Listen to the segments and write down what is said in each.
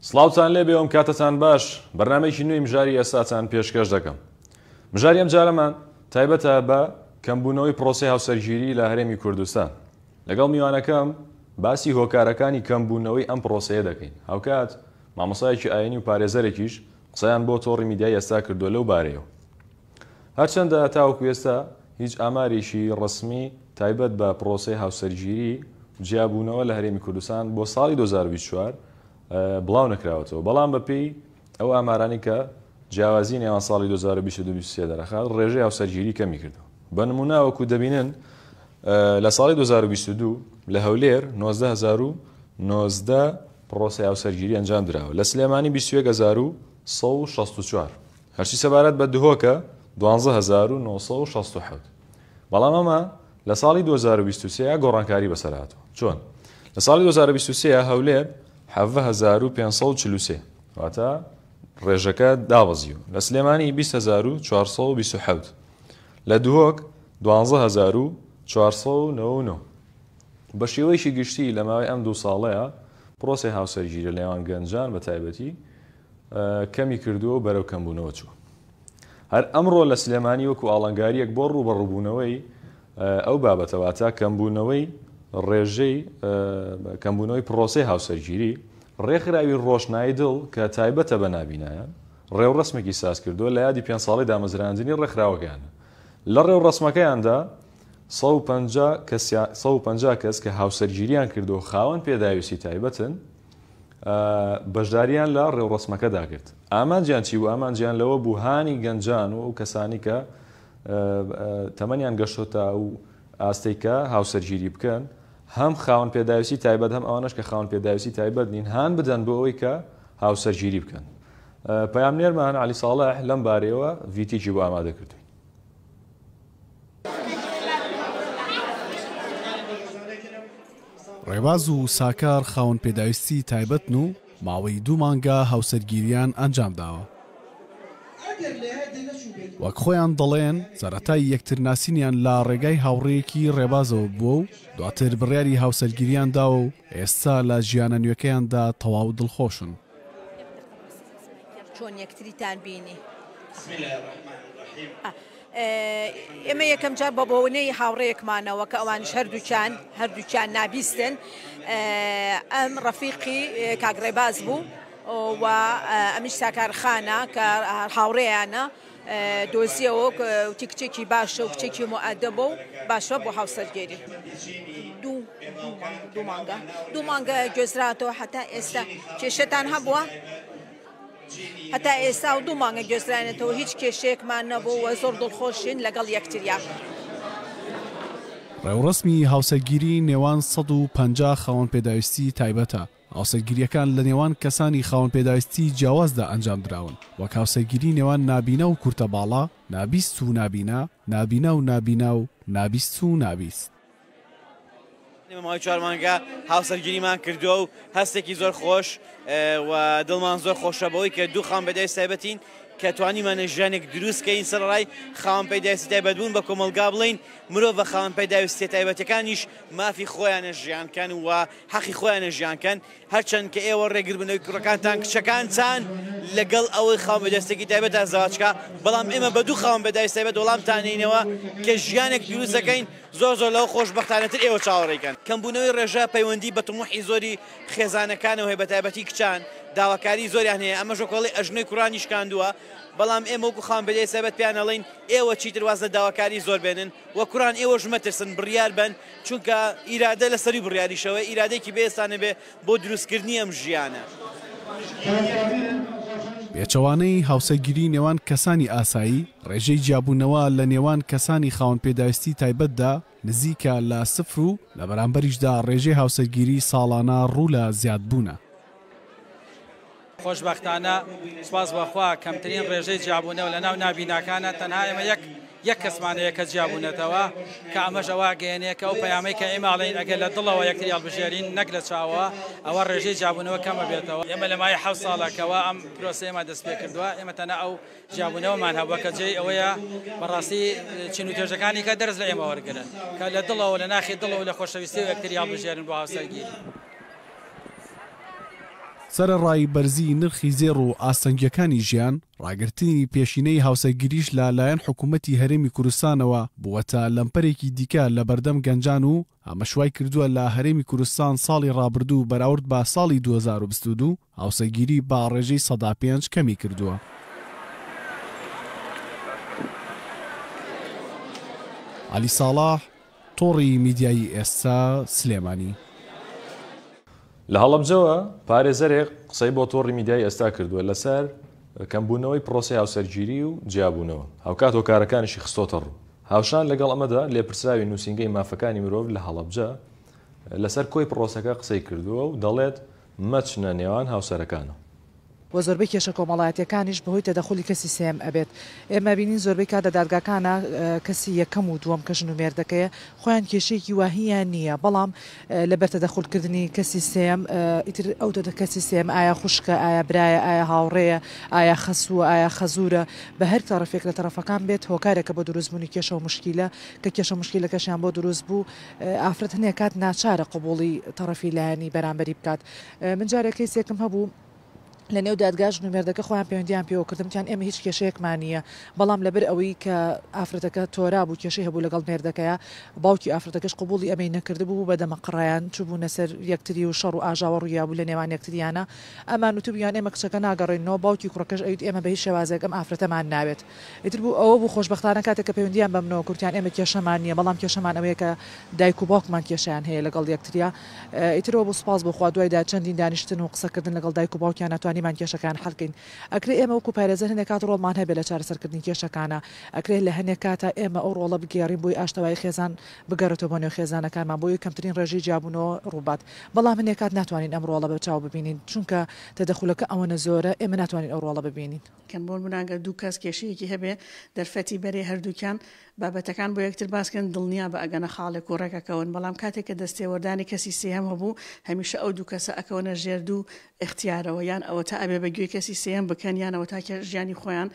سڵاوتان لێبێ ئەم کاتەتان باش بەرنمەیەکی نوێی مژاری ئێستاتان پێشکەش دەکەم مژاری ئەم جارەمان تایبەتە بە کەمبوونەوەی پرۆسەی هاوسەرگیری لە هەرێمی کوردستان لەگەڵ میوانەکەم باسی هۆکارەکانی کەمبوونەوەی ئەم پرۆسەیە دەکەین هاوکات مامۆسایەکی ئاینی و پارێزەرێکیش قسەیان بۆ تۆڕی میدیای ئێستا کردووە لەو بارەیەوە. هەرچەندە تاوەکو ئێستا هیچ ئامارێکی ڕەسمی تایبەت بە پرۆسەی هاوسەرگیری و جیابوونەوە لە هەرێمی کوردستان بۆ ساڵی 2024 بڵاو نەکراوەتەوە، بەڵام بەپێی ئەو ئامارانەی کە جیاوازی نێوان ساڵی 2022 23 دەرەخات ڕێژەی هاوسەرگیری کەمی کردووە. بە نمونە وەکو دەبینن لە ساڵی 2022 لە هەولێر 19019 پڕۆسەی هاوسەرگیری ئەنجام دراوە لە سلێمانی 21164 هەرچی سەبارەت بە دهۆکە 12967 بەڵام ئەمە لە ساڵی 2023 گۆڕانکاری بەسەر هاتووە چۆن لە ساڵی 2023 هەولێر 17543 واتە ڕێژەکە دابەزیوە لە سلێمانی 20427 لە دهۆک 12499 بە شێوەیەکی گشتی لە ماوەی ئەم دوو ساڵەیە پرۆسەی هاوسەرگیری لە نێوان گەنجان بە تایبەتی کەمی کردووە و بەرەو کەمبوونەوە چووە. هەر ئەمڕۆ لە سلێمانی وەکو ئاڵنگارییەک بۆ ڕووبەڕووبوونەوەی ئەو بابەتە واتە کەمبوونەوەی ڕێژەی کەمبوونەوەی پرۆسەی هاوسەرگیری، ڕێکخراوی ڕۆشنایی دڵ کە تایبەتە بە نابینایان، ڕێوڕەسمێکی ساز کردووە لە یادی پێنج ساڵەی دامەزراندنی ڕێکخراوەکەیان. لە ڕێوڕەسمەکەیاندا 150 کەس کە هاوسەرگیریان کردووە و خاوەن پێداویستی تایبەتن، بەشدارییان لە ڕێوڕەسمەکەدا کرد. ئامانجیان چی بوو؟ ئامانجیان لەوە بوو هانی گەنجان و ئەو کەسانی کە تەمەنیان گەشتۆتە ئەو ئاستەی کە هاوسەرگیری بکەن، هەم خاوەن پێداویستی تایبەت هەم ئەوانەش کە خاوەن پێداویستی تایبەت نین، هان بدەن بۆ ئەوەی کە هاوسەرگیری بکەن. پەیامنێرمان عەلی ساڵح لەم بارەیەوە ڤیتێکی بۆ ئامادە کردووین. ڕێباز و ساکار خاوەن پێداویستی تایبەتن و ماوەی دوو مانگە هاوسەرگیریان ئەنجامداوە. وەک خۆیان دەڵێن سەرەتای یەکترناسینیان لە ڕێگای هاوڕێیەکی ڕێبازەوە بووە و دواتر بڕیاری هاوسەرگیریان داوە و ئێستا لە ژیانە نوێکەیاندا تەواو دڵخۆشن. چۆن یەکتریتان بینی؟ ئێمە یەکەم جار بە بۆنەی هاوڕێیەکمانەوە کە ئەوانیش هەردووکیان هەردووکیان نابیستن ئەم ڕەفیقی کاک ڕێباز بوو و ئەمیش ساکار خانە کە هاوڕێیانە دۆزیەوە وتی کچێکی باشە و کچێکی موئەدەبە و باشە بۆ هاوسەرگیری دوو دوو مانگە دوو مانگە گوێزراتەوە هەتا ئێستا کێشەتان هەبووە؟ هەتا ئێستا و دوو مانگە گوێزراینەتەوە هیچ کێشەیەکمان نەبوو و زۆر دڵخۆشین لەگەڵ یەکتریا. ڕێوڕەسمی هاوسەرگیری نێوان 150 خاوەن پێداویستی تایبەتە، هاوسەرگیرییەکان لە نێوان کەسانی خاوەن پێداویستی جیاوازدا ئەنجامدراون، وەک هاوسەرگیری نێوان نابینا و کورتە باڵا، نابیست و نابینا، نابینا و نابینا و نابیست و نابیست. ئێمە ماوەی چوار مانگە هاوسەرگیریمان کردووە و هەستێکی زۆر خۆش و دڵمان زۆر خۆشە بەوەی کە دوو خاوەن پێداویستی تایبەتین کە توانیمانە ژیانێک دروست کەین سەرەڕای خاوەن پێداویستی تایبەت بوون بە کۆمەڵگا بڵێین مرۆڤە خاوەن پێداویستیە تایبەتەکانیش مافی خۆیانە ژیان کەن و حەقی خۆیانە ژیان کەن هەرچەند کە ئێوە ڕێگر بن لەوەی کوڕەکانتان کچەکانتان لەگەڵ ئەوەی خاوەن پێداویستێکی تایبەتە زەواج کا بەڵام ئێمە بە دوو خاوەن پێداویستی تایبەت وەڵامتان نەینەوە کە ژیانێک دروست دەکەین زۆر زۆر لەوە خۆشبەختانەتر ئێوە چاوەڕێی کەن. کەمبوونەوەی ڕێژە پەیوەندی بە تموحی زۆری خێزانەکانەوە هەیە بەتایبەتی کچان داواکاری زۆریان هەیە ئەمەش وەک ئەڵێی ئەژنۆی کوڕانی شکاندووە بەڵام ئێمە وەکو خاوەن پێداویستی تایبەت پێیان ئەڵێین ئێوە چیتر واز لە داواکاری زۆر بێنن و کوڕان ئێوەش مەترسن بڕیار بەن چونکە ئیرادە لە سەرووی بڕیاریشەوەیە ئیرادەیەکی بەهێزتان هەبێ بۆ دروستکردنی ئەم ژیانە. پێچەوانەی هاوسەرگیری نێوان کەسانی ئاسایی، ڕێژەی جیابوونەوە لە نێوان کەسانی خاوەن پێداویستی تایبەتدا نزیکە لە سفر و لە بەرامبەریشدا ڕێژەی هاوسەرگیری ساڵانە ڕوو لە زیادبوونە. خۆشبەختانە سوپاس بۆ خوا کەمترین ڕێژەی جیابوونەوە لەناو نابیناکانە، تەنها ئێمە یەک یەک کەسمان هەیە کە جیابوونەتەوە، کە ئەمەش ئەوە ئەگەیەنێ کە ئەو پەیامەی کە ئێمە ئەڵێین ئەگەر لە دڵەوە یەکتری هەڵبژێرین نەک لە چاوەوە، ئەوە ڕێژەی جیابوونەوە کەم ئەبێتەوە. ئێمە لە ماوەی حەوت ساڵە کەوا ئەم پرۆسەیەمان دەست پێ کردووە، ئێمە تەنها ئەو جیابوونەوەمان هەبووە کە جێی ئەوەیە بەڕاستی چین و توێژەکانی کە دەرس لە ئێمە وەرگرن کە لە دڵەوە لە ناخی دڵەوە لە خۆشەویستیەوە یەکتری هەڵبژێرن بۆ هاوسەرگیری. سەرەڕای بەرزیی نرخی زێڕ و ئاستەنگییەکانی ژیان، ڕاگرتنی پێشینەی هاوسەرگیریش لە لایەن حکوومەتی هەرێمی کوردستانەوە بووەتە لەمپەرێکی دیکە لە بەردەم گەنجان و ئەمەش وای کردووە لە هەرێمی کوردستان ساڵی ڕابردوو بەراورد بە ساڵی 2022 هاوسەرگیری بە ڕێژەی 5% کەمی کردووە. عەلی ساڵح، تۆڕی میدیایی ئێستا، سلێمانی. لە هەڵەبجەوە پارێزەرێک قسەی بۆ تۆڕی میدیایی ئێستا کردووە لەسەر کەمبوونەوەی پرۆسەی هاوسەرگیری و جیابوونەوە، هاوکات هۆکارەکانیشی خستۆتە ڕوو. هاوشان لەگەڵ ئەمەدا لێپرسراوی نووسینگەی مافەکانی مرۆڤ لە هەڵەبجە لەسەر کۆی پرۆسەکە قسەی کردووە و دەڵێت مەچنە نێوان هاوسەرەکانەوە. وە زۆربەی کێشە کۆمەڵایەتیەکانیش بەهۆی تەدەخولی کەسی سێیەم ئەبێت. ئێمە ئەبینین زۆربەی کات لە دادگاکانا کەسی یەکەم و دووەم کە ژن و مێردەکەیە خۆیان کێشەیەکی واهیان نییە بەڵام لەبەر تەدەخول کردنی کەسی سێیەم ئیتر ئەو کەسی سێیەم ئایا خوشکە ئایا برایە ئایا هاوڕێیە ئایا خەسووە ئایا خەزوورە بە هەر تەڕەفێک لە تەڕەفەکان بێت هۆکارێکە بۆ دروست بوونی کێشە و موشکیلە کە کێشە و موشکیلەکەشیان بۆ دروست بوو ئافرەت هەنێ کات ناچارە قبوڵی تەڕەفی لایەنی بەرامبەری بکات. من جارێک کەیسێکم هەبوو لە نێو دادگا ژن و مێردەکە خۆیان پەیوەندیان پێوە کردم وتیان ئێمە هیچ کێشەیەکمان نییە بەڵام لەبەر ئەوەی کە ئافرەتەکە تۆرا بوو کێشەی هەبوو لەگەڵ مێردەکەیا باوکی ئافرەتەکەش قبوڵی ئەمەی نەکردبوو بوو بە دەمەقڕیان چووبوونە سەر یەکتری و شەڕ و ئاژاوە ڕوویابوو لە نێوان یەکتریانە ئەمان وتبوویان ئێمە کچەکە ناگەڕێننەوە باوکی کوڕەکەش ئەیوت ئێمە بە هیچ شێوازێک ئەم ئافرەتەمان ناوێت ئیتر بوو ئەوە بوو خۆشبەختانە کاتێک کە پەیوەندیان بە منەوە کرد وتیان ئێمە کێشەمان نییە بەڵام کێشەمان ئەوەیە کە دایک و باوکمان کێشەیان هەیە لەگەڵ یەکتریا ئیتر ئەوە بوو سوپاس بۆ خوا دوای دا چەندین دانیشتن و قسەکردن لەگەڵ دایک و باوکیانا توانیمان کێشەکان حەل کەین. ئەکرێ ئێمە وەکو پارێزەر هەنێ کات ڕۆڵمان هەبێ لە چارەسەرکردنی کێشەکانا. ئەکرێ لە هەنێ کاتا ئێمە ئەو ڕۆڵە بگێڕین بۆی ئاشتەوایی خێزان بگەڕێتەوە بۆ نێو خێزانەکانمان بۆی کەمترین ڕێژەی جیابوونەوە ڕووبات. بەڵام هەنێ کات ناتوانین ئەم ڕۆڵە بە چاو ببینین چونکە تەدەخولەکە ئەوەنە زۆرە ئێمە ناتوانین ئەو ڕۆڵە ببینین. کەن بۆ نمونە گەر دوو کەس کێشەیەکی هەبێ دەرفەتی بەرێ هەردووکیان بابەتەکان بۆ یەکتر باس کەن دڵنیابە ئەگەنە خاڵێک و ڕێک ئەکەون بەڵام کاتێک کە دەستێوەردانی کەسی سێیەم هەبوو هەمیشە ئەو دوو کەسە ئەکەونە ژێر دوو ئیختیارەوە یان ئەوەتا ئەبێ بە گوێی کەسی سێیەم بکەن یان ئەوەتا کە ژیانی خۆیان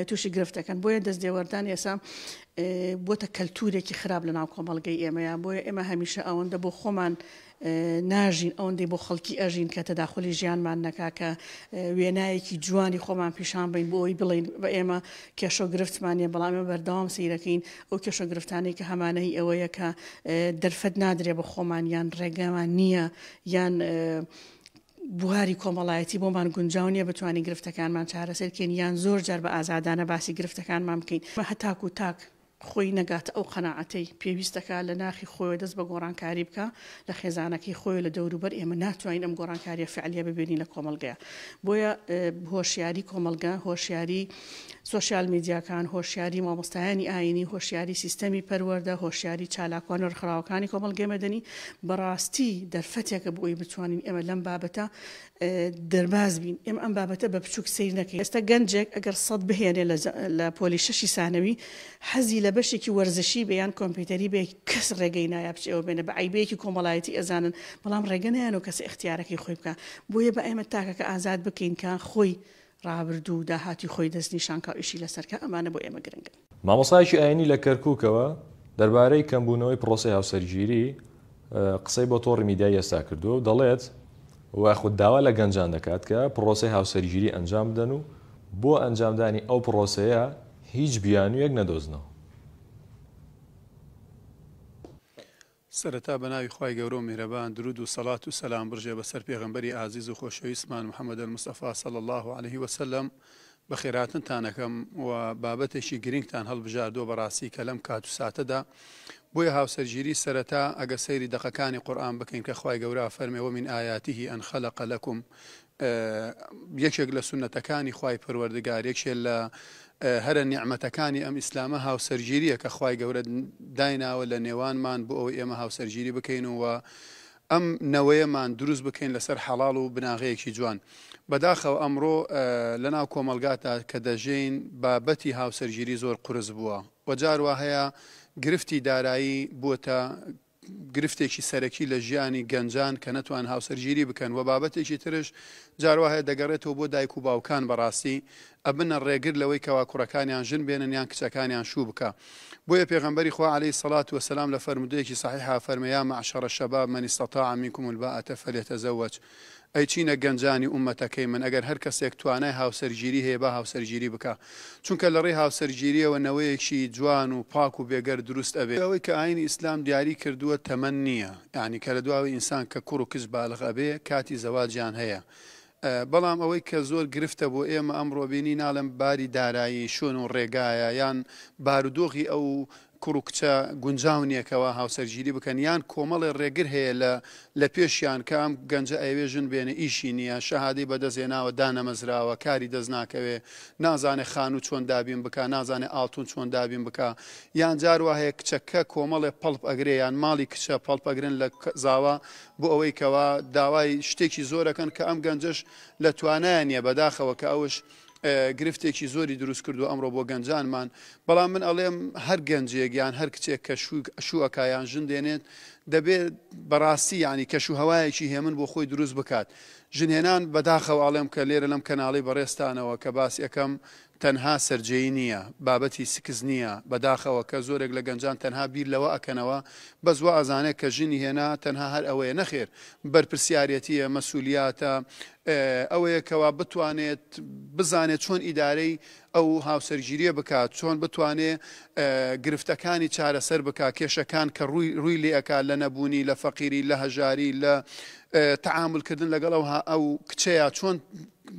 تووشی گرفت ئەکەن بۆیە دەستێوەردان ئێسا بۆتە کەلتورێکی خراپ لەناو کۆمەڵگەی ئێمەیا بۆیە ئێمە هەمیشە ئەوەندە بۆ خۆمان ناژین ئەوەندەی بۆ خەڵکی ئەژین کە تەداخولی ژیانمان نەکا کە وێنایەکی جوانی خۆمان پیشان بەین بۆ ئەوەی بڵێین بە ئێمە کێشە و گرفتمان نیە بەڵام ئێمە بەردەوام سەیرەکەین ئەو کێشە و گرفتانەی کە هەمانە هی ئەوەیە کە دەرفەت نادرێ بە خۆمان یان ڕێگەمان نییە یان بواری کۆمەڵایەتی بۆمان گونجاو نییە بتوانین گرفتەکانمان چارەسەر بکەین یان زۆر جار بە ئازادانە باسی گرفتەکانمان بکەین هەتاکو تاک خۆی نەگاتە ئەو قەناعەتەی پێویست دەکات لە ناخی خۆیەوە دەست بە گۆڕانکاری بکا لە خێزانەکەی خۆی و لە دەوروبەر ئێمە ناتوانین ئەم گۆڕانکاریە فعلیە ببینین لە کۆمەڵگەیا بۆیە هۆشیاری کۆمەڵگە هۆشیاری سۆشیال میدیاکان هۆشیاری مامۆستایانی ئاینی هۆشیاری سیستەمی پەروەردە هۆشیاری چالاکوان و ڕێکخراوەکانی کۆمەڵگەی مەدەنی بەڕاستی دەرفەتێکە بۆ ئەوەی بتوانین ئێمە لەم بابەتە دەرباز بین، ئێمە ئەم بابەتە بە بچووک سەیر نەکەین، ئێستا گەنجێک ئەگەر سەد بهێنێ لە پۆلی شەشی سانەوی حەزی لە بەشێکی وەرزشی بێ یان کۆمپیوتەری بێ کەس ڕێگەی نایا بچێ ئەوە بێنێ بە عەیبەیەکی کۆمەڵایەتی ئەزانن بەڵام ڕێگە نایەن و کەسە ئیختیارەکەی خۆی بکا بۆیە با ئێمە تاکەکە ئازاد بکەین کە خۆی ڕابردوو و داهاتووی خۆی دەستنیشان کا و ئیشی لەسەر کا ئەمانە بۆ ئێمە گرنگن. مامۆستایەکی ئایینی لە کەرکووکەوە دەربارەی کەمبوونەوەی پرۆسەی هاوسەرگیری قسەی بۆ تۆڕی میدیایی ئێستا کردووە و دەڵێت، یاخود داوا لە گەنجان دەکات کە پرۆسەی هاوسەرگیری ئەنجام بدەن و بۆ ئەنجامدانی ئەو پرۆسەیە هیچ بیانوویەک نەدۆزنەوە. سەرەتا بەناوی خوای گەورەو میهرەبان درود و سەڵات و سەلام بڕژێ بەسەر پێغەمبەری ئازیز و خۆشەویستمان محمد المصطفی صلی اللە علیه وسلم بەخێرهاتنتان ئەکەم و بابەتێکی گرنگتان هەڵبژاردووە بەڕاستی کە لەم کات و ساتەدا بۆیە هاوسەرگیری سەرەتا ئەگەر سەیری دەقەکانی قورئان بکەین کە خوای گەورە ئەفەرمێ ومن آیاته ان خلق لکم یەکێک لە سوننەتەکانی خوای پەروەردگار یەکێ لە هەرە نیعمەتەکانی ئەم ئیسلامە هاوسەرگیریە کە خوای گەورە دایناوە لە نێوانمان بۆ ئەوەی ئێمە هاوسەرگیری بکەین و ئەم نەوەیەمان دروست بکەین لەسەر حەڵاڵ و بناغەیەکی جوان بەداخەوە ئەمڕۆ لەناو کۆمەڵگاتا کە دەژێین بابەتی هاوسەرگیری زۆر قورس بووە و جار وا هەیە گرفتی دارایی بووەتە گرفتێکی سەرەکی لە ژیانی گەنجان کە نەتوان هاوسەرگیری بکەن وە بابەتێکی ترش جار وا هەیە دەگەڕێتەوە بۆ دایک و باوکان بەڕاستی ئەبنە ڕێگر لەوەی کەوا کوڕەکانیان ژن بێنن یان کچەکانیان شوو بکا بۆیە پێغەمبەری خوا علیە الصلوة والسلام لە فەرموودەیەکی صحیحا فەرمێ یا معشر الشباب من استطاع منکم الباءة فلیتزوج. ئەی چینە گەنجانی ئوممەتەکەی من ئەگەر هەر کەسێک توانای هاوسەرگیری هەیە با هاوسەرگیری بکا چونکە لە ڕێی هاوسەرگیریەوە نەوەیەکی جوان و پاک و بێگەرد دروست ئەبێ. ئەوەی کە ئاینی ئیسلام دیاری کردووە تەمەن نییە یانی کە لە دواوەی ئینسان کە کوڕ و کچ بالغ ئەبێ کاتی زەواجیان هەیە بەڵام ئەوەی کە زۆر گرفتە بۆ ئێمە ئەمڕۆ بینی ناڵێم باری دارایی شوێن و ڕێگایە یان بارودۆخی ئەو کوڕ و کچە گونجاو نیە کەوا هاوسەرگیری بکەن یان کۆمەڵێ ڕێگر هەیە لە لە پێشیان کە ئەم گەنجە ئەیەوێ ژن بێنێ ئیشی نیە شەهادەی بەدەست هێناوە دانەمەزراوە کاری دەست ناکەوێ نازانێ خانوو چۆن دابین بکا نازانێ ئاڵتون چۆن دابین بکا یان جار وا هەیە کچەکە کۆمەڵێ پەڵپ ئەگرێ یان ماڵی کچە پەڵپ ئەگرن لە زاوا بۆ ئەوەی کەوا داوای شتێکی زۆر ئەکەن کە ئەم گەنجەش لە توانایە نیە بەداخەوە کە ئەوش گرفتێکی زۆری دروست کردووە ئەمڕۆ بۆ گەنجانمان، بەڵام من ئەڵێم هەر گەنجێک یان هەر کچێک کە شوو ئەکا یان ژن دێنێت دەبێت بەڕاستی یانی کەش و هەوایەکی هێمن بۆ خۆی دروست بکات. ژنهێنان بەداخەوە ئەڵێم کە لێرە لەم کەناڵەی بەڕێزتانەوە کە باسی ئەکەم تەنها سەرجێیی نییە، بابەتی سکس نییە، بەداخەوە کە زۆرێک لە گەنجان تەنها بیر لەوە ئەکەنەوە بەس وا ئەزانێت کە ژنی هێنا تەنها هەر ئەوەیە، نەخێر بەرپرسیارێتییە، مەسولیاتە، ئەوەیە کەوا بتوانێت بزانێت چۆن ئیدارەی ئەو هاوسەرگیریە بکات، چۆن بتوانێت گرفتەکانی چارەسەر بکات، کێشەکان کە ڕووی ڕووی لێ ئەکات لە نەبوونی، لە فەقیری، لە هەژاری، لە تەعامول کردن لەگەڵ ئەو ئەو کچەیا چۆن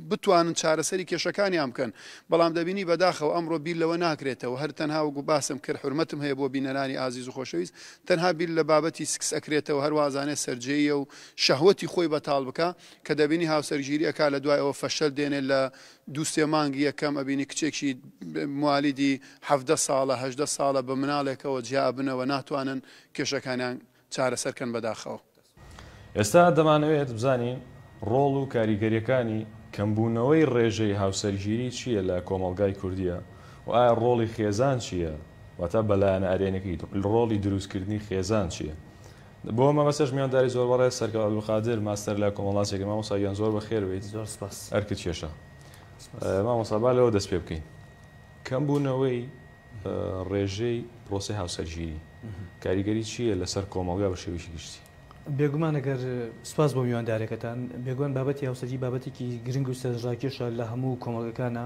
بتوانن چارەسەری کێشەکانیان بکەن، بەڵام دەبینی بەداخەوە ئەمڕۆ بیر لەوە ناکرێتەوە هەر تەنها وەکو باسم کرد حورمەتم هەیە بۆ بینەرانی ئازیز و خۆشەویست تەنها بیر لە بابەتی سکس ئەکرێتەوە هەر وازانێ سەرجێیە و شەهوەتی خۆی بەتاڵ بکا کە دەبینی هاوسەرگیری ئەکا لە دوای ئەوە فەشەل دێنێ لە دوو سێ مانگی یەکەم ئەبینی کچێکی موالیدی 17 ساڵە 18 ساڵە بە مناڵێکەوە جیا ئەبنەوە ناتوانن کێشەکانیان چارەسەر کەن بەداخەوە. ئێستا دەمانەوێت بزانین ڕۆڵ و کاریگەریەکانی کەمبوونەوەی ڕێژەی هاوسەرگیری چییە لە کۆمەڵگای کوردیە و ئایا ڕۆڵی خێزان چییە واتە بە لایەنە ئەرێنەکەی ڕۆڵی دروستکردنی خێزان چییە؟ بۆ مەبەستەش میوانداری زۆر بەڕێز سەرکەوت عەبدولقادر ماستەر لە کۆمەڵناسێکی مامۆستا گیان زۆر بەخێر بێیت. زۆر سپاس. ئەرکت کێشە. مامۆستا با لەوە دەست پێ بکەین. کەمبوونەوەی ڕێژەی پرۆسەی هاوسەرگیری کاریگەری چییە لەسەر کۆمەڵگا بە شێوەیەکی گشتی؟ بێگومان ئەگەر سپاس بۆ میواندارەکەتان بێگومان بابەتی هاوسەرگیری بابەتێکی گرنگ و سەرنجڕاکێشە لە هەموو کۆمەڵگەکانە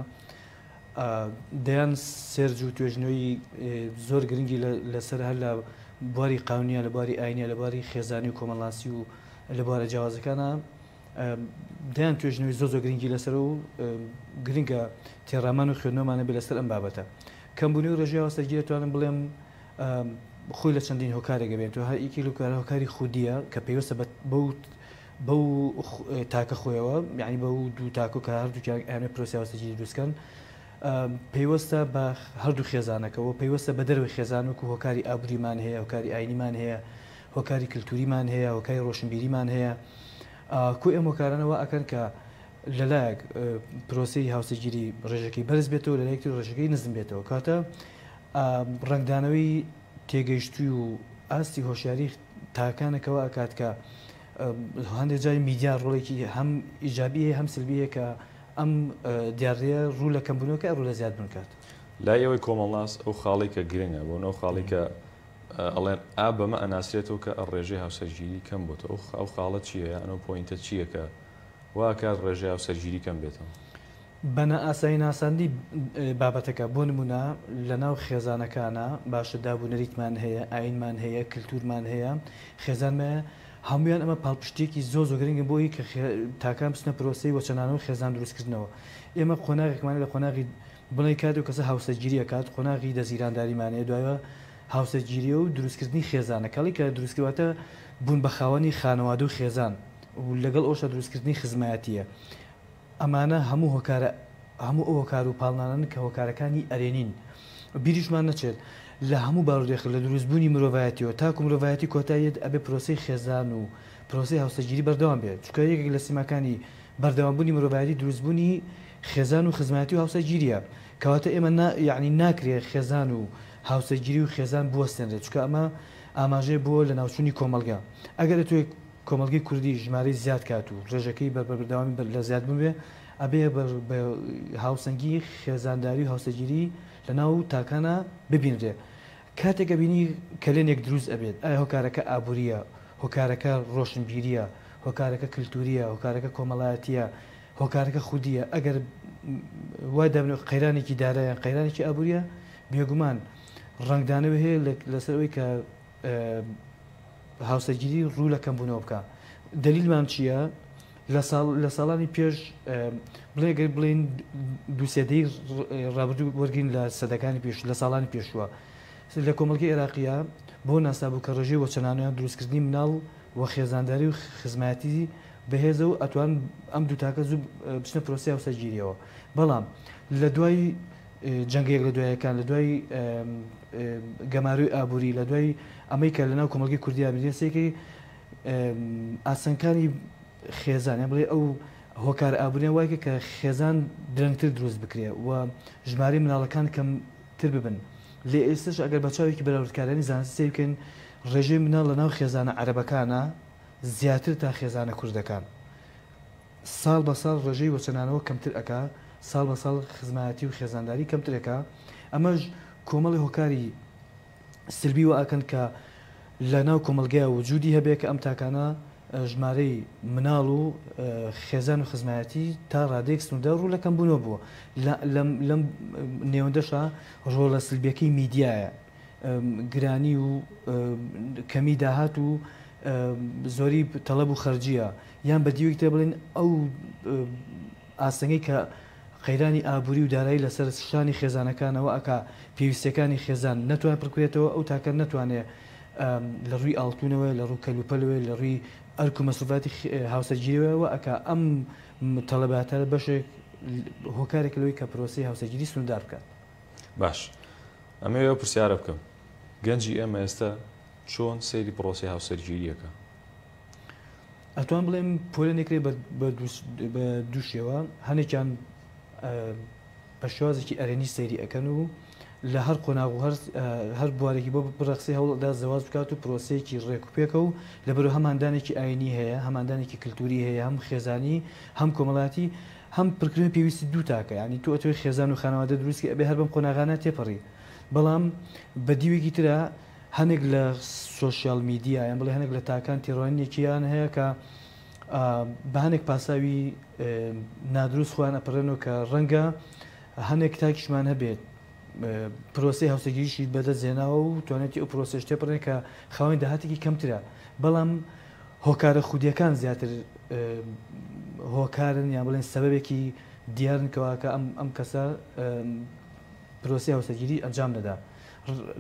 دەیان سێرج و توێژنەوەی زۆر گرنگی لەسەر هەر لە بواری قانونیە لە بواری ئاینیە لە بواری خێزانی و کۆمەڵناسی و لە بوارە جیاوازەکانە دەیان توێژنەوەی زۆر زۆر گرنگی لەسەر و گرنگە تێڕامان و خوێندنەوەمانە بێ لەسەر ئەم بابەتە کەمبوونەوەی ڕێژەی هاوسەرگیری توانم بڵێم خۆی لە چەندین هۆکارێک بێت و هەر یەکێک لەو کارە هۆکاری خودیە کە پەیوەستە بەو بەو تاکە خۆیەوە یعنی بەو دوو تاکو کە هەردووکیان ئەیانەوێت پرۆسەی هاوسەرگیری دروستکەن پەیوەستە بە هەردوو خێزانەکەەوە پەیوەستە بە دەرەوەی خێزان وەکو هۆکاری ئابووریمان هەیە هۆکاری ئاینیمان هەیە هۆکاری کللتوریمان هەیە هۆکاری ڕۆشنبیریمان هەیە کۆی ئەم هۆکارانە وا ئەکەن کە لەلایەک پرۆسەی هاوسەرگیری ڕێژەکەی بەرز بێتەوە لەلایەک تر ڕێژەکەی نزم بێتەوە کاتە ڕەنگدانەوەی تێگەیشتووی و ئاستی هۆشیاری تاکانە کە وا ئەکات کە هەندێک جاری میدیا ڕۆڵێکی هەم ئیجابی هەیە هەم سلبی هەیە کە ئەم دیاردەیە ڕوو لە کەمبوونەوەکە ڕوو لە زیادبوون کات. لای ئێوەی کۆمەڵناس ئەو خاڵەی کە گرنگە بۆ ئەو خاڵەی کە ئەڵێن ئا بەمە ئەناسرێتەوە کە ڕێژەی هاوسەرگیری کەم بۆتەوە ئەو خاڵە چییە یان ئەو پۆینتە چییە کە وا ئەکات ڕێژەی هاوسەرگیری کەم بێتەوە؟ بە نائاسایی ناساندنی بابەتەکە، بۆ نموونە لەناو خێزانەکانا باشە داب و نەریتمان هەیە، ئایینمان هەیە، کلتوورمان هەیە، خێزانمان هەیە، هەموویان ئەمە پاڵپشتییەکی زۆر زۆر گرنگن بۆ ئەوەی کە تاکان بچنە پرۆسەی وەچەنانەوەی خێزان دروستکردنەوە. ئێمە قۆناغێکمان هەیە لە قۆناغی بڵێی کاتێک ئەو کەسە هاوسەرگیری ئەکات، قۆناغی دەزیرانداریمان هەیە، دوایە هاوسەرگیرییە و دروستکردنی خێزانە، کەڵی کە دروستکرد واتە بوون بە خاوەنی خانەوادە و خێزان و لەگەڵ ئەوەشدا دروستکردنی خزمایەتییە. ئەمانە هەموو هۆکارە هەموو ئەو هۆکار و پاڵنانەن کە هۆکارەکانی ئەرێنین. بیریشمان نەچێت لە هەموو بارودێخ لە دروستبوونی مرۆڤایەتیەوە تاکو مرۆڤایەتی کۆتایی یەت ئەبێ پرۆسەی خێزان و پرۆسەی هاوسەرگیری بەردەوام بێت چونکە یەکێک لە سیماکانی بەردەوامبوونی مرۆڤایەتی دروستبوونی خێزان و خزمایەتی و هاوسەرگیریە کەواتە ئێمە نا یەعنی ناکرێ خێزان و هاوسەرگیری و خێزان بوەستێنرێت چونکە ئەمە ئاماژەیە بۆ لەناوچوونی کۆمەڵگە ئەگەر ئەتوێ کۆمەڵگەی کوردی ژمارەی زیاد کات و ڕێژەکەی بە بەردەوامی لە زیادبوون بێ، ئەبێ بە هاوسەنگی خێزانداری و هاوسەرگیری لە ناو تاکانا ببینرێ. کاتێک ئەبینی کەلێنێک دروست ئەبێت، ئایا هۆکارەکە ئابوورییە، هۆکارەکە ڕۆشنبیرییە، هۆکارەکە کلتوریە، هۆکارەکە کۆمەڵایەتیە، هۆکارەکە خودیە، ئەگەر وای دابنێ قەیرانێکی دارایە یان قەیرانێکی ئابوریە بێگومان ڕەنگدانەوەی هەیە لەسەر ئەوەی کە هاوسەرگیری ڕوو لە کەمبوونەوە بکا. دەلیلمان چییە؟ لە ساڵ لە ساڵانی پێش بڵێ گەر بڵێین دوو سێ دەی ڕابردوو وەرگین لە سەدەکانی پێش لە ساڵانی پێشووە لە کۆمەڵگەی عێراقیە بۆ ناسابوو کە ڕێژەی وەچەنانیان دروستکردنی مناڵ و خێزانداری و خزمایەتی بەهێزە و ئەتوان ئەم دوو تاکە زوو بچنە پرۆسەی هاوسەرگیریەوە بەڵام لە دوای جەنگە یەک لە دوایەکان لە دوای گەمارۆی ئابووری لە دوای ئەمەی کە لەناو کۆمەڵگەی کوردیا بینێ سێکی ئاستەنگەکانی خێزان یان بڵێ ئەو هۆکارە ئابووریان وای کرد کە خێزان درەنگتر دروست بکرێ و ژمارەی مناڵەکان کەمتر ببن لێ ئێستش ئەگەر بە چاوێکی بەراوردکارانی زانستی سەیر بکەین ڕێژەی مناڵ لە ناو خێزانە عەرەبەکانە زیاتر تا خێزانە کوردەکان ساڵ بە ساڵ ڕێژەی وەچەنانەوە کەمتر ئەکا ساڵ بە ساڵ خزمایەتی و خێزانداری کەمتر ئەکا ئەمەش کۆمەڵی هۆکاری سلبی وا ئەکەن کە لە ناو کۆمەڵگەیا وجودی هەبێ کە ئەم تاکانە ژمارەی مناڵ و خێزان و خزمایەتی تا ڕادەیەک سنووردار ڕوو لە کەمبوونەوە بووە. لەم لەم نێوەندەشا ڕۆڵە سلبیەکەی میدیایە، گرانی و کەمی داهات و زۆری تەڵەب و خەرجییە یان بە دیوێکی تر بڵێین ئەو ئاستەنگەی کە قەیرانی ئابووری و دارایی لەسەر شانی خێزانەکانەوە ئەکا پێویستیەکانی خێزان نەتوانێت پڕکرێتەوە ئەو تاکە نەتوانێ لە ڕووی ئاڵتونەوە لە ڕوو کەلوپەلەوە لە ڕووی ئەرک و مەسروفاتی هاوسەرگیریەوە ئەکا ئەم تەڵەباتە بەشێک هۆکارێکە لەوەی کە پرۆسەی هاوسەرگیری سنووردار بکات. باش ئەمەوێ ئەو پرسیارە بکەم گەنجی ئێمە ئێستا چۆن سەیری پرۆسەی هاوسەرگیری ئەکا؟ ئەتوان بڵێم پۆلێن ئەکرێ بە دوو شێوە هەنێکیان بە شێوازێکی ئەرێنی سەیری ئەکەن و لە هەر قۆناغ و هەر بوارێکی بۆ بڕەخسێ هەوڵدا زەواج بکات و پرۆسەیەکی ڕێک و پێکە و لەبەرو هەم هاندانێکی ئاینی هەیە هەم هاندانێکی کلتوری هەیە هەم خێزانی هەم کۆمەڵایەتی هەم پرکردنەوەی پێویستی دوو تاکە یانی تۆ ئەتەوێ خێزان و خانەوادە دروستکەی ئەبێ هەر بەم قۆناغانە تێپەڕی بەڵام بە دیوێکی ترا هەنێک لە سۆشیال میدیا یان بڵێ هەنێک لە تاکان تێڕوانینێکیان هەیە کە بە هەنێک پاساوی نادروست خۆیان ئەپەڕێنەوە کە ڕەنگە هەنێک تاکیشمان هەبێت پرۆسەی هاوسەرگیریشی بەدەست هێناوە و توانێتی ئەو پرۆسەیەش تێپەڕێنێت کە خاوەنی داهاتێکی کەمترە بەڵام هۆکارە خودیەکان زیاتر هۆکارن یان بڵێن سەبەبێکی دیارن کەوا کە ئەم ئەم کەسە پرۆسەی هاوسەرگیری ئەنجام نەدا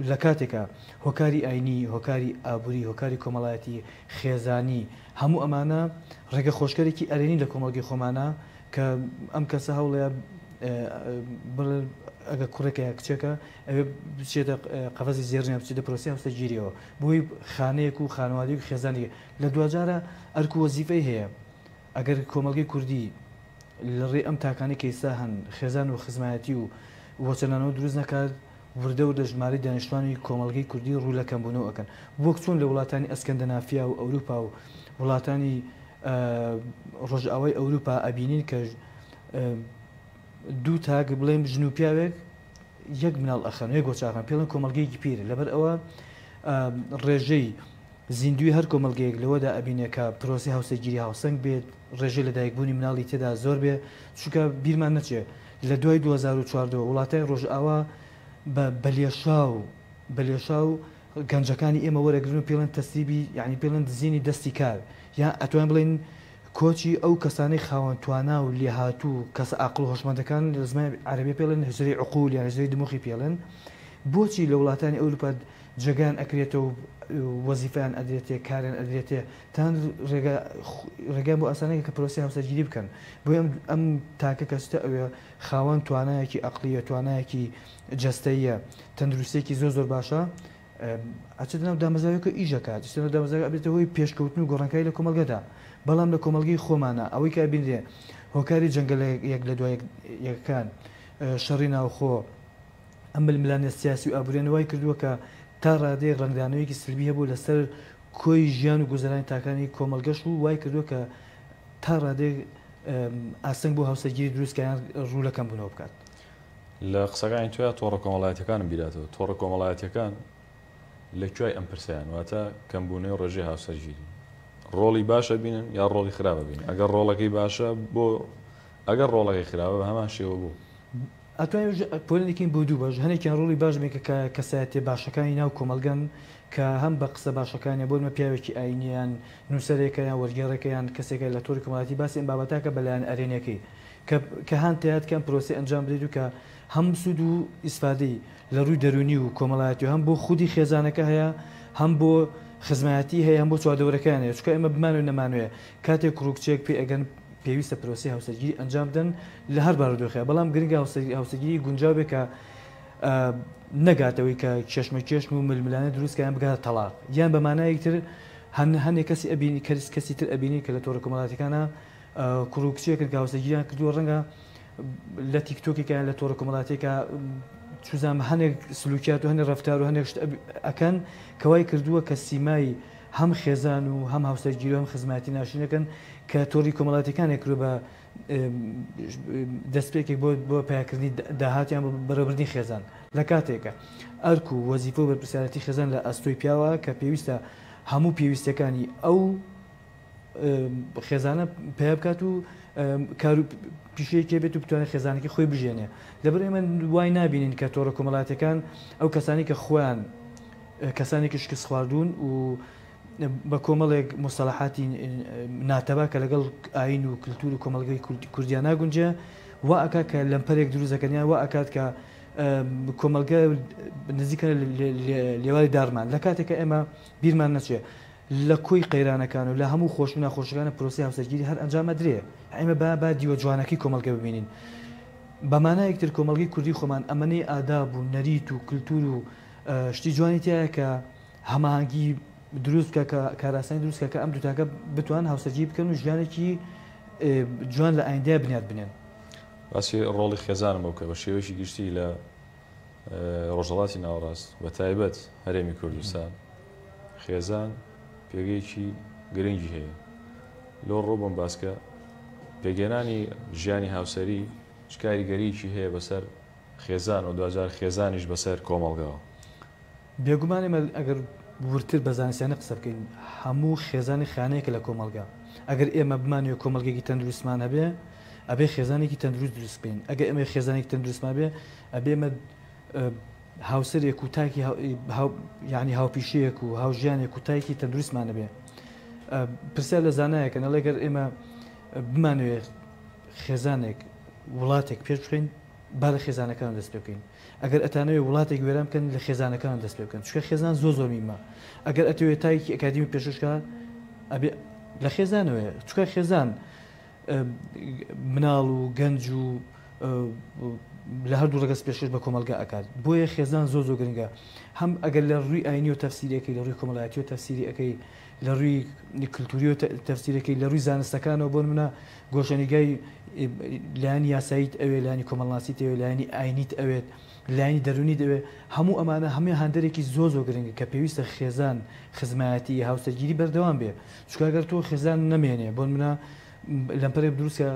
لە کاتێکا هۆکاری ئاینی، هۆکاری ئابووری، هۆکاری کۆمەڵایەتی، خێزانی، هەموو ئەمانە ڕێگە خۆشکەرێکی ئەرێنی لە کۆمەڵگەی خۆمانە کە ئەم کەسە هەوڵەیە بڵێ ئەگەر کوڕێکە یا کچێکە ئەوێ بچێتە قەفەزی زێڕینە بچێتە پرۆسەی هاوسەرگیریەوە بۆی خانەیەک و خانەوادەیەک و خێزانێک لە دواجارە ئەرک و وەزیفەی هەیە ئەگەر کۆمەڵگەی کوردی لە ڕێی ئەم تاکانەی کە ئیستا هەن خێزان و خزمایەتی و وەچەنانەوە دروست نەکات وردە وردە ژمارەی دانیشتوانی کۆمەڵگەی کوردی ڕوو لە کەمبوونەوە ئەکەن وەک چۆن لە وڵاتانی ئەسکەندەنافیا و ئەوروپا و وڵاتانی ڕۆژئاوای ئەوروپا ئەبینین کە دوو تاک بڵێم ژن و پیاوێک یەک مناڵ ئەخەن یەک وەچاخەن پێڵن کۆمەڵگەیەکی پیرە لەبەر ئەوە ڕێژەی زیندووی هەر کۆمەڵگەیەک لەوەدا ئەبینێ کە پرۆسەی هاوسەرگیری هاوسەنگ بێت، ڕێژەی لەدایکبوونی مناڵی تێدا زۆر بێ، چونکە بیرمان نەچێ لە دوای 2014 وە وڵاتانی ڕۆژئاوا بە بە لێشاو بە لێشاو گەنجەکانی ئێمە وەرەگرن و پێڵێن تەسریبی یانی پێڵێن دزینی دەستی کار یان ئەتوانین بڵێین کۆچی ئەو کەسانەی خاوەن توانا و لێهاتوو و کەسە ئاقڵ و هۆشمەندەکان لە زمانی عەرەبی پێڵێن هجرەی عقول یان هجرەی دموخی پێڵێن بۆچی لە وڵاتانی ئەوروپا جێگایان ئەکرێتەوە و وەزیفەیان ئەدرێتێ کاریان ئەدرێتێ تەنانەت ڕێگا ڕێگایان بۆ ئاسان نەکرد کە پرۆسەی هاوسەرگیری بکەن بۆیە ئەم ئەم تاکە کە چتە ئەوێ خاوەن توانایەکی ئەقڵیە توانایەکی جەستەییە تەندروستیەکی زۆر زۆر باشە ئەچێتە ناو دامەزراوێکە ئیش ئەکات ئەچێتە ناو دامەزراوێک ئەبێتە هۆی پێشکەوتن و گۆڕانکاری لە کۆمەڵگەدا بەڵام لە کۆمەڵگەی خۆمانە ئەوەی کە ئەبینرێ هۆکاری جەنگە لە یەک لە دوای یەکەکان شەڕی ناوخۆ ئەم ململانێ سیاسی و ئابووریانە وای کردووە کە تا ڕادەیەک ڕەنگدانەوەیەکی سلبی هەبوو لەسەر کۆی ژیان و گوزەرانی تاکانی کۆمەڵگەش و وای کردووە کە تا ڕادەیەک ئاستەنگ بۆ هاوسەرگیری دروست کە یان ڕوو لە کەمبوونەوە بکات. لە قسەکانی تۆیا تۆڕە کۆمەڵایەتیەکانم بیرهاتەوە، تۆڕە کۆمەڵایەتیەکان لە کوێی ئەم پرسەیان؟ واتە کەمبوونەوەی ڕێژەی هاوسەرگیری. ڕۆڵی باش ئەبینن یا ڕۆڵی خراپ ئەبینن؟ ئەگەر ڕۆڵەکەی باشە بۆ ئەگەر ڕۆڵەکەی خراپە بە هەمان شێوە بۆ؟ ئەتوانین پۆلێنی کەین بۆ دوو بەش، هەنێکیان ڕۆڵی باش دەبین کە کەسایەتیە باشەکانی ناو کۆمەڵگەن کە هەم بە قسە باشەکانیان بۆ نمونە پیاوێکی ئاینیە یان نووسەرێکە یان وەرگێڕێکە یان کەسێکە لە تۆڕی کۆمەڵایەتی باسی ئەم بابەتە کە بە لایەنە ئەرێنیەکەی کە کە هان تیاد کە ئەم پرۆسەی ئەنجام بدەیت و کە هەم سوود و ئیسفادەی لە ڕووی دەروونی و کۆمەڵایەتی و هەم بۆ خودی خێزانەکە هەیە هەم بۆ خزمایەتی هەیە هەم بۆ چواردەورەکەیان هەیە چونکە ئێمە بمانەوێ نەمانەوێ کاتێک کوڕ و کچێک پێ ئەگەن پێویستە پرۆسەی هاوسەرگیری ئەنجام بدەن لە هەر بارودۆخێ بەڵام گرنگە هاوسەرگیری گونجاو بێ کە نەگاتەوەی کە کێشمەکێشم و ململانێ دروست کە یان بگاتە تەڵاق یان بە مانایەکی تر هەن هەنێک کەسی ئەبینی کەس کەسی تر ئەبینی کە لە تۆڕە کۆمەڵاتیەکانە کوڕ و کچێکن کە هاوسەرگیریان کردووە ڕەنگە لە تیکتۆکێکە یان لە تۆڕە کۆمەڵاتیەکە چوزانم هەنێک سلوکیات و هەنێک ڕەفتار و هەنێک شت ئەکەن کە وای کردووە کە سیمای هەم خێزان و هەم هاوسەرگیری و هەم خزمایەتی ناشرینەکەن کە تۆڕی کۆمەڵاتیەکانیان کردووە بە دەستپێکێک بۆ بۆ پیاکردنی داهاتیان بۆ بەڕێوەبردنی خێزان لە کاتێکە ئەرک و وەزیفە و بەرپرسیارەتی خێزان لە ئەستۆی پیاوە کە پێویستە هەموو پێویستیەکانی ئەو خێزانە پیا بکات و کار و پیشەیەکی بێت و بتوانێت خێزانەکەی خۆی بژێنێ لەبەر ئێمە وای نابینین کە تۆڕە کۆمەڵاتەکان ئەو کەسانی کە خۆیان کەسانێکی شکست خواردوون و بە کۆمەڵێک موستەڵەحاتی ناتەبا کە لەگەڵ ئایین و کلتور و کۆمەڵگەی کوردیا ناگونجێ وا ئەکا کە لەمپەرێک دروست دەکەن یان وا ئەکات کە کۆمەڵگە نزیکە لێواری داڕمان لە کاتێک کە ئێمە بیرمان نەچێ لە کۆی قەیرانەکان و لە هەموو خۆش و ناخۆشەکانە پرۆسەی هاوسەرگیری هەر ئەنجام ئەدرێ ئێمە با با دیوە جوانەکەی کۆمەڵگە ببینین بە مانایەک تر کۆمەڵگەی کوردی خۆمان ئەمەنەی ئاداب و نەریت و کلتور و شتی جوانی تیایە کە هەماهەنگی دروست بکە کە کارئاسانی دروست بکە کە ئەم دوو تاکە بتوانن هاوسەرگیری بکەن و ژیانێکی جوان لە ئایندەیا بنیات بنێن. باسی ڕۆڵی خێزانم بۆ بکە بە شێوەیەکی گشتی لە ڕۆژهەڵاتی ناوەڕاست بە تایبەت هەرێمی کوردستان خێزان پێگەیەکی گرنگی هەیە لۆ ڕۆ بۆم باسکە پێگەێنانی ژیانی هاوسەری چ کاریگەریەکی هەیە بەسەر خێزان و دواجار خێزانیش بەسەر کۆمەڵگاوە. بێگومان ئێمە ئەگەر وردتر بە زانستیانە قسە بکەین هەموو خێزانێک خانەیەکە لە کۆمەڵگا ئەگەر ئێمە بمانەوێت کۆمەڵگەیەکی تەندروستمان هەبێ ئەبێ خێزانێکی تەندروست دروست بکەین ئەگەر ئێمە خێزانێکی تەندروستمان هەبێ ئەبێ ئێمە هاوسەرێک و تاکی یعنی هاوپیشەیەک و هاوژیانێک و تاکی تەندروستمان هەبێ پرسیار لە زانایەکە نەڵێ گەر ئێمە بمانەوێت خێزانێک وڵاتێک پێش بخەین با لە خێزانەکان دەست پێ بکەین ئەگەر ئەتانەوێ وڵاتێک وێران بکەن لە خێزانەکان دەست پێ بکەن چونکە خێزان زۆر زۆر میمە ئەگەر ئەتەوێ تاکێکی ئەکادیمی پێشکەش کە ئەبێ لە خێزانەوەیە چونکە خێزان مناڵ و گەنج و لە هەردوو ڕەگەز پێشکەش بە کۆمەڵگا ئەکات بۆیە خێزان زۆر زۆر گرنگە هەم ئەگەر لە ڕووی ئاینی و تەفسیرەکەی لە ڕووی کۆمەڵایەتی و تەفسیری ئەەکەی لە ڕووی کللتوری و تەفسیرەکەی لە ڕووی زانستەکانەوە بۆ نمونە گۆشەنیگای لایەنی یاساییت ئەوێ، لایەنی کۆمەڵناسیت ئەوێ، لایەنی ئاینیت ئەوێت، لایەنی دەروونیت ئەوێ، هەموو ئەمانە هەمووی هاندەرێکی زۆر زۆر گرنگە کە پێویستە خێزان، خزمایەتی، هاوسەرگیری بەردەوام بێ، چونکە ئەگەر تۆ خێزان نەمێنێ بۆنمونە لەمپەرێک دروست کە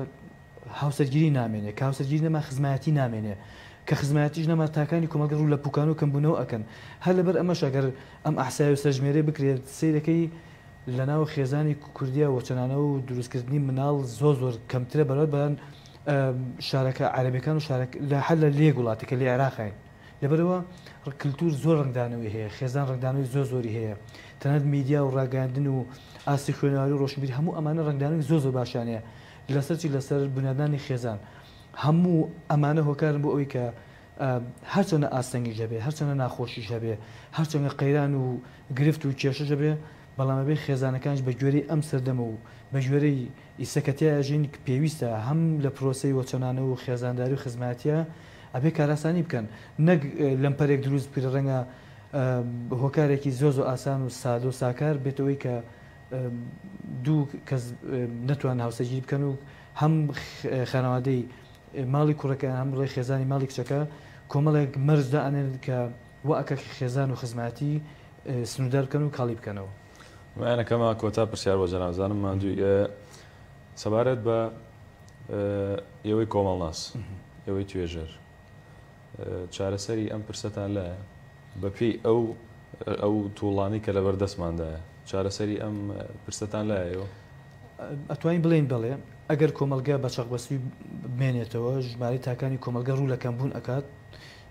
هاوسەرگیری نامێنێ، کە هاوسەرگیری نەما خزمایەتی نامێنێ، کە خزمایەتیش نەما تاکانی کۆمەڵگە ڕوو لە پوکان و کەمبوونەوە ئەکەن، هەر لەبەر ئەمەش ئەگەر ئەم ئەحسایە و سەرژمێرەی بکرێت سەیرەکەی لەناو خێزانی کوردیا وەچەنانەوە و دروستکردنی مناڵ زۆر زۆر کەمترە بەراورد بە شارەکە عەرەبیەکان و شارە لە هەر لە لێک وڵاتێک کە لە عێراقین لەبەرەوە کلتور زۆر ڕەنگدانەوەی هەیە خێزان ڕەنگدانەوەی زۆر زۆری هەیە تەنانەت میدیا و ڕاگەیاندن و ئاستی خوێنەواری و ڕۆشنبیری هەموو ئەمانە ڕەنگدانەوەی زۆر زۆر باشیان هەیە لەسەر چی لەسەر بنیادنانی خێزان هەموو ئەمانە هۆکارن بۆ ئەوەی کە هەرچەندە ئاستەنگیش هەبێ، هەرچەندە ناخۆشیش هەبێ، هەرچەندە قەیران و گرفت و کێشەش هەبێ، بەڵام ئەبێ خێزانەکانیش بە گوێرەی ئەم سەردەمە و بە گوێرەی ئیسە کە تیا ئەژین پێویستە هەم لە پرۆسەی وەچەنانەوە و خێزانداری و خزمایەتیا ئەبێ کارئاسانی بکەن نەک لەمپەرێک دروست بکرێ ڕەنگە هۆکارێکی زۆر زۆر ئاسان و سادە و ساکار بێتە ئەوەی کە دوو کەس نەتوانن هاوسەرگیری بکەن و هەم خانەوادەی ماڵی کوڕەکە یان هەم ڕێی خێزانی ماڵی کچەکە کۆمەڵێک مەرج دائەنێن کە وا ئەکا کە خێزان و خزمایەتی سنووردار بکەن و کاڵی بکەنەوە. مایەنەکەمە کۆتا پرسیار بۆ جەناب زانم ماندووی سەبارەت بە ئێوەی کۆمەڵناس ئێوەی توێژەر چارەسەری ئەم پرسەتان لایە بەپێی ئەو. ئەو توڵانەی کە لەبەر دەستماندایە چارەسەری ئەم پرسەتان لایە ئێوە؟ ئەتوانین بڵێین بەڵێ، ئەگەر کۆمەڵگە بە چەقبەستووی بمێنێتەوە، ژمارەی تاکانی کۆمەڵگە ڕوو لە کەمبوون ئەکات،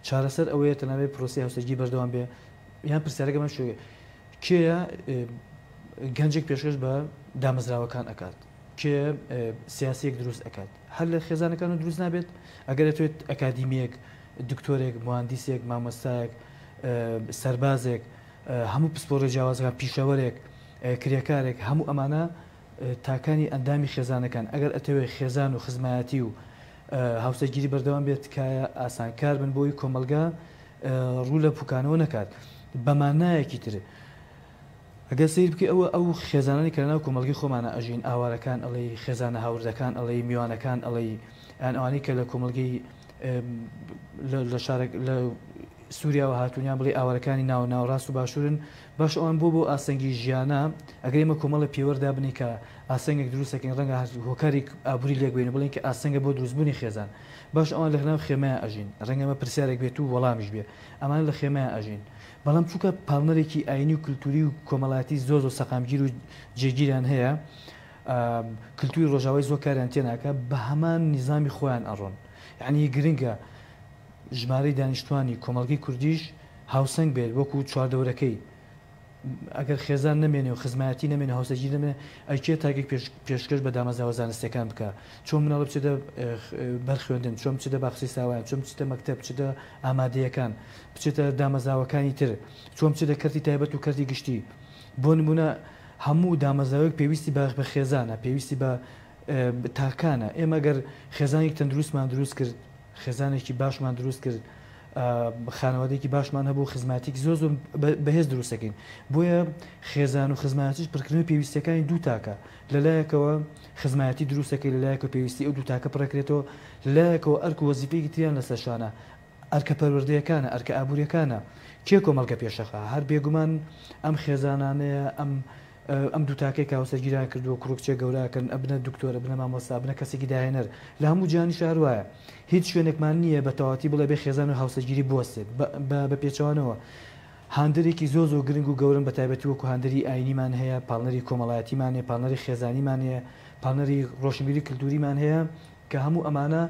چارەسەر ئەوەیە تەنها بێ پرۆسەی هاوسەرگیری بەردەوام بێ، یان پرسیارەکە بەم شێوەیە کێیە گەنجێک پێشکەش بە دامەزراوەکان ئەکات؟ کێ سیاسیەک دروست ئەکات؟ هەر لە خێزانەکانەوە دروست نابێت؟ ئەگەر ئەتوێت ئەکادیمیەک، دکتۆرێک، موهەندیسێک، مامۆستایەک، سەربازێک، هەموو پسپۆڕیە جیاوازەکان، پیشەوەرێک، کرێکارێک، هەموو ئەمانە تاکانی ئەندامی خێزانەکان، ئەگەر ئەتەوێت خێزان و خزمایەتی و هاوسەرگیری بەردەوام بێت تکایە ئاسانکار بن بۆی کۆمەڵگا ڕوو لە پوکانەوە نەکات. بە مانایەکی تر ئەگەر سەیر بکەی ئەوە ئەو خێزانانی کە لەناو کۆمەڵگەی خۆمانە ئەژین ئاوارەکان ئەڵێی خێزانە هاوردەکان ئەڵێی میوانەکان ئەڵێی یان ئەوانەی کە لە کۆمەڵگەی لە شارە لە سووریاوە هاتوون یان بڵێ ئاوارەکانی ناو ناوەڕاست و باشوورن باش ئەوان بۆ بۆ ئاستەنگی ژیانە ئەگەر ئێمە کۆمەڵە پێوەر دابنێین کە ئاستەنگێک دروست دەکەین ڕەنگە هۆکاری ئابووری لێک بێن و بڵێین کە ئاستەنگە بۆ دروستبوونی خێزان باش ئەوان لە ناو خێمەیان ئەژین ڕەنگە ئەمە پرسیارێک بێت و وەڵامیش بێ ئەمانە لە خێمەیان ئەژین بەڵام چونکە پاڵنەرێکی ئایینی و کلتوری و کۆمەڵایەتی زۆر زۆر سەقامگیر و جێگیریان هەیە، کلتوری ڕۆژاوای زۆر کاریان تێناکا، بە هەمان نیزامی خۆیان ئەڕۆن. یەعنی گرنگە ژمارەی دانیشتوانی کۆمەڵگەی کوردیش هاوسەنگ بێت وەکو چواردەورەکەی. ئەگەر خێزان نەمێنێ و خزمایەتی نەمێنێ و هاوسەرگیری نەمێنێ، ئەی کێ تاکێک پێشکەش بە دامەزراوە زانستییەکان بکا؟ چۆن مناڵ بچێتە بەر خوێندن؟ چۆن بچێتە باخچەی ساوایان؟ چۆن بچێتە مەکتەب؟ بچێتە ئامادەیەکان؟ بچێتە دامەزراوەکانی تر؟ چۆن بچێتە کەرتی تایبەت و کەرتی گشتی؟ بۆ نموونە هەموو دامەزراوەیەک پێویستی بە خێزانە، پێویستی بە تاکانە. ئێمە گەر خێزانێکی تەندروستمان دروست کرد، خێزانێکی باشمان دروست کرد، خانەوادەیەکی باشمان هەبوو، خزمەتێکی زۆر زۆر بەهێز دروست دەکەین. بۆیە خێزان و خزمەتیش پڕکردنەوەی پێویستییەکانی دوو تاکە. لە لایەکەوە خزمایەتی دروست دەکەی، لە لایەکەوە پێویستی ئەو دوو تاکە پڕدەکرێتەوە، لە لایەکەوە ئەرک و وەزیفەیەکی تریان لەسەر شانە، ئەرکە پەروەردەیەکانە، ئەرکە ئابوورییەکانە. کێ کۆمەڵگە پێشەخا؟ هەر بێگومان ئەم خێزانانەیە، ئەم ئەم دوو تاکەی کە هاوسەرگیریان کردووە، کوڕ و کچێک گەورە ئەکەن، ئەبنە دکتۆر، ئەبنە مامۆستا، ئەبنە کەسێکی داهێنەر. لە هەموو جیهانیشا هەر وایە. هیچ شوێنێکمان نییە بە تەواوەتی بڵێ بێ خێزان و هاوسەرگیری بوەستێت. بە بە پێچەوانەوە هاندەرێکی زۆر زۆر گرنگ و گەورەن بە تایبەتی وەکو هاندەری ئایینیمان هەیە، پاڵنەری کۆمەڵایەتیمان هەیە، پاڵنەری خێزانیمان هەیە، پاڵنەری ڕۆشنبیری کلتوریمان هەیە کە هەموو ئەمانە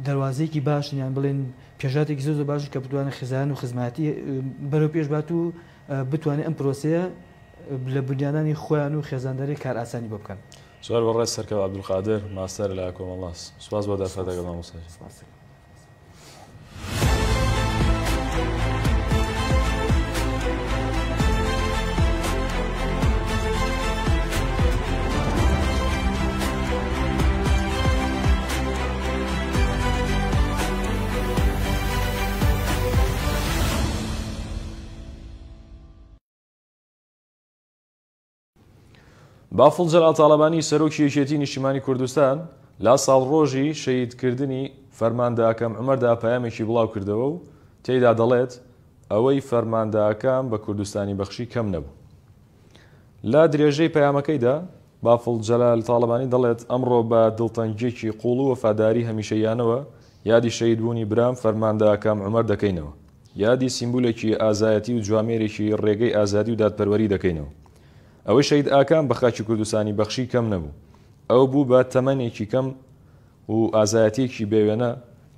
دەروازەیەکی باشن یان بڵێن پێشهاتێکی زۆر زۆر باشن کە بتوانێت خێزان و خزمایەتی بەرەو پێش بات و بتوانێت ئەم پرۆسەیە لە بنیادانی خۆیان و خێزانداری کارئاسانی بۆ بکەن. زۆر بەڕێز سەرکەوت عەبدولقادر، ماستەر لە کۆمەڵناس. سوپاس بۆ دەرفەتەکەت مامۆستا گیان. سوپاس. بافڵ جەلال تاڵەبانی سەرۆکی یەکێتی نیشتیمانی کوردستان لە ساڵڕۆژی شەهیدکردنی فەرماندە ئاکام عومەردا پەیامێکی بڵاو کردەوە و تێیدا دەڵێت ئەوەی فەرماندە ئاکام بە کوردستانی بەخشی کەم نەبوو. لە درێژەی پەیامەکەیدا بافڵ جەلال تاڵەبانی دەڵێت ئەمڕۆ بە دڵتەنگیەکی قوڵ و وەفاداری هەمیشەییانەوە یادی شەهیدبوونی برام فەرماندە ئاکام عومەر دەکەینەوە. یادی سیمبولێکی ئازایەتی و جوامێرێکی ڕێگەی ئازادی و دادپەروەری دەکەینەوە. ئەوەی شەهید ئاکام بە خاکی کوردستانی بەخشی کەم نەبوو. ئەو بوو بە تەمەنێکی کەم و ئازایەتییەکی بێوێنە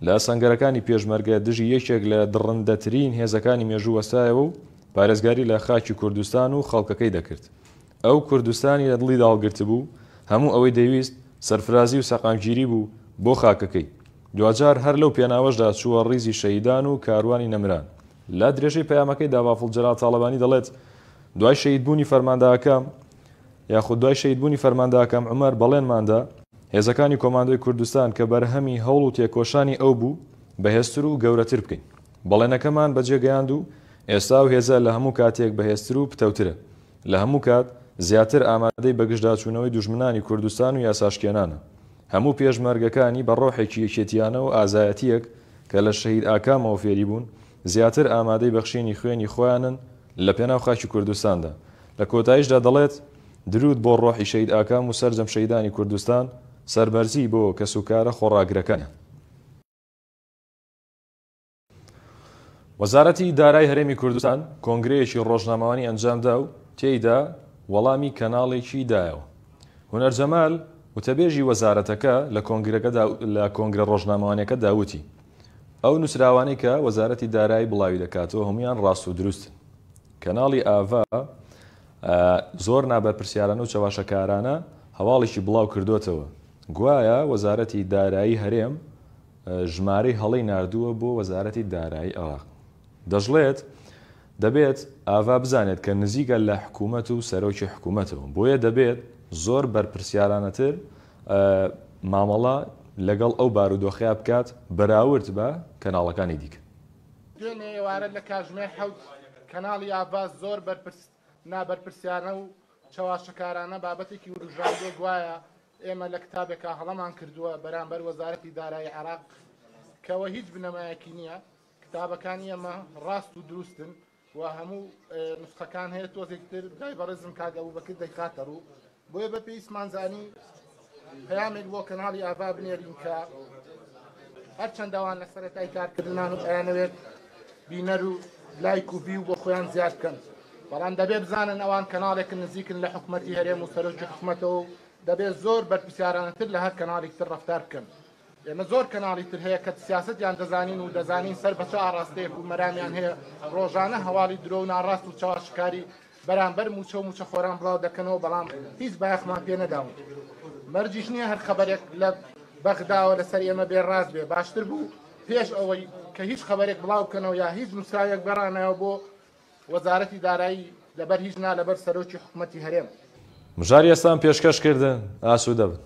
لە سەنگەرەکانی پێشمەرگە دژی یەکێک لە دڕندەترین هێزەکانی مێژوو وەستایەوە و پارێزگاری لە خاکی کوردستان و خەڵکەکەی دەکرد. ئەو کوردستانی لە دڵیدا هەڵگرتبوو، هەموو ئەوەی دەیویست سەرفرازی و سەقامگیری بوو بۆ خاکەکەی. دواجار هەر لەو پێناوەشدا چووە ڕیزی شەهیدان و کاروانی نەمران. لە درێژەی پەیامەکەیدا بافڵ جەلال تاڵەبانی دەڵێت، دوای شەهیدبوونی فەرماندە ئاکام یاخود دوای شەهیدبوونی فەرماندە ئاکام عومەر بەڵێنماندا هێزەکانی کۆماندۆی کوردستان کە بەرهەمی هەوڵ و تێکۆشانی ئەو بوو بەهێزتر و گەورەتر بکەین. بەڵێنەکەمان بەجێگەیاند و ئێستا ئەو هێزە لە هەموو کاتێک بەهێزتر و پتەوترە. لە هەموو کات زیاتر ئامادەی بەگژداچوونەوەی دوژمنانی کوردستان و یاساشکێنانە. هەموو پێشمەرگەکانی بە ڕۆحێکی یەکێتیانە و ئازایەتییەک کە لە شەهید ئاکامەوە فێری بوون، زیاتر ئامادەی بەخشینی خوێنی خۆیانن لە پێناو خاکی کوردستاندا. لە کۆتاییشدا دەڵێت، دروود بۆ ڕۆحی شەهید ئاکام و سەرجەم شەهیدانی کوردستان، سەربەرزی بۆ کەسوکارە خۆڕاگرەکانیان. وەزارەتی دارای هەرێمی کوردستان کۆنگرەیەکی ڕۆژنامەوانی ئەنجامدا و تێیدا وەڵامی کەناڵێکی دایەوە. هونەر جەمال، وتەبێژی وەزارەتەکە لە کۆنگرەکەدا لە کۆنگرە ڕۆژنامەوانیەکەدا وتی، ئەو نووسراوانەی کە وەزارەتی دارایی بڵاوی دەکاتەوە هەموویان ڕاست و دروستن. کەناڵی ئاڤا زۆر نابەرپرسیارانە و چەواشەکارانە هەواڵێکی بڵاو کردۆتەوە گوایە وەزارەتی دارایی هەرێم ژمارەی هەڵەی ناردووە بۆ وەزارەتی دارایی عێراق. دەشڵێت، دەبێت ئاڤا بزانێت کە نزیکە لە حکومەت و سەرۆکی حکومەتەوە، بۆیە دەبێت زۆر بەرپرسیارانەتر مامەڵە لەگەڵ ئەو بارودۆخەیا بکات بەراورد بە کەناڵەکانی دیکە. دوێنێ ئێوارە لە کاژمێر حەوت کەناڵی ئاڤا زۆر نابەرپرسیارانە و چەواشەکارانە بابەتێکی وروژاندووە گوایە ئێمە لە کتابێکا هەڵەمان کردووە بەرامبەر وەزارەتی دارایی عێراق کەوە هیچ بنەمایەکی نییە کتابەکانی ئێمە ڕاست و دروستن و هەموو نسخەکان هەیە تۆزێک تر برای بەڕێزم کاک ئەبوبەکر دەیخاتە ڕوو بۆیە بە پێویستمان زانی پەیامێک بۆ کەناڵی ئاڤا بنێرین کە هەرچەند ئەوان لە سەرەتای کارکردنان و ئەیانەوێت بینەر و لایک و ڤیو بۆ خۆیان زیاد بکەن بەڵام دەبێ بزانن ئەوان کەناڵێکن نزیکن لە حکومەتی هەرێم و سەرۆکی حکومەتەوە و دەبێت زۆر بەرپرسیارانەتر لە هەر کەناڵێک تر ڕەفتار بکەن ئێمە زۆر کەناڵی تر هەیە کە سیاسەتیان دەزانین و دەزانین سەر بە چ ئاڕاستەیەک و مەرامیان هەیە، ڕۆژانە هەواڵی درۆ و ناڕاست و چەواشەکاری بەرامبەر مووچە و مووچەخۆران بڵاو دەکەنەوە، بەڵام هیچ بایەخمان پێ نەداون. مەرجیش نییە هەر خەبەرێک لە بەغداوە لەسەر ئێمە بێ ڕاست بێ، باشتر بوو پێش ئەوەی کە هیچ خەبەرێک بڵاو بکەنەوە یا هیچ نووسراوێک بەڕانایەوە بۆ وەزارەتی دارایی لەبەر هیچ نا لەبەر سەرۆکی حکومەتی هەرێم. مژاری ئێستام پێشکەش کردن ئاسوودە بن.